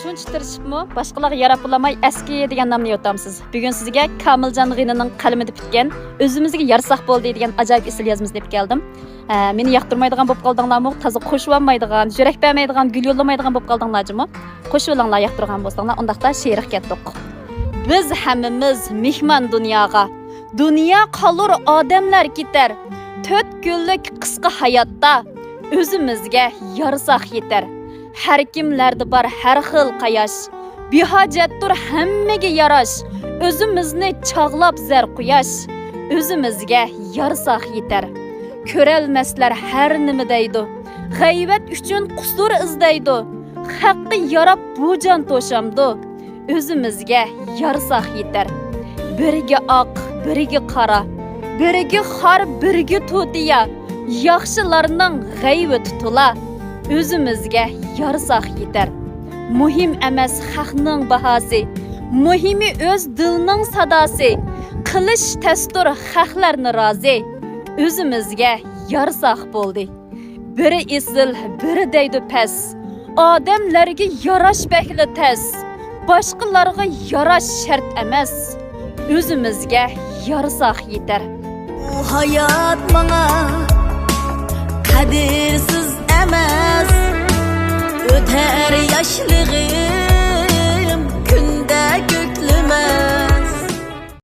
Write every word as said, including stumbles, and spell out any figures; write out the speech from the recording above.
شۇنچە تىرىشىپمۇ باشقىلارغا ياراپ بولالماي، ئەسكى دېگەن نامنى يوتامسىز. بۈگۈن سىزگە كامىلجان غېنىنىڭ قەلىمىدە پۈتكەن ئۆزىمىزگە يارىساق بولدى دېگەن ئاجايىپ ئېسىل يازمىسىنى ئېلىپ كەلدىم. ئە، مېنى ياقتۇرمايدىغان بولۇپ قالدىڭلارمۇ؟ تازا قوشۇۋالمايدىغان، يۈرەك بەرمەيدىغان، گۈل يوللىمايدىغان بولۇپ قالدىڭلار جۇمۇ؟ قوشۇۋېلىڭلار، ياقتۇرغان بولساڭلار. ئۇنداقتا شېئىرغا كەتتۇق. بىز ھەممىمىز مېھمان دۇنياغا. دۇنيا قالۇر، ئادەملەر كېتەر. تۆت كۈنلۈك قىسقا ھاياتتا ئۆزىمىزگە يارىساق يېتەر. ھەر كىملەردە بار ھەر خىل قاياش. بىھاجەتتۇر ھەممىگە ياراش. ئۆزىمىزنى چاغلاپ زەر قۇياش. ئۆزىمىزگە يارىساق يېتەر. كۆرەلمەسلەر ھەر نېمە دەيدۇ. غەيۋەت ئۈچۈن قۇسۇر ئىزدەيدۇ. خەققە ياراپ بۇ جان توشامدۇ؟ ئۆزىمىزگە يارىساق يېتەر. بىرگە ئاق، بىرگە قارا، بىرگە خار، بىرگە تۇتىيا. ياخشىلارنىڭ غەيۋىتى تولا. ئۆزىمىزگە يارىساق يېتەر. مۇھىم ئەمەس خەقنىڭ باھاسى، مۇھىمى ئۆز دىلنىڭ ساداسى. قىلىش تەستۇر خەقلەرنى رازى. ئۆزىمىزگە يارىساق بولدى. بىرى ئېسىل، بىرى دەيدۇ پەس. ئادەملەرگە ياراش بەكلا تەس. باشقىلارغا ياراش شەرت ئەمەس. ئۆزىمىزگە يارىساق يېتەر. بۇ ھايات ماڭا قەدىرسىز ئەمەس. ئۆتەر ياشلىقىم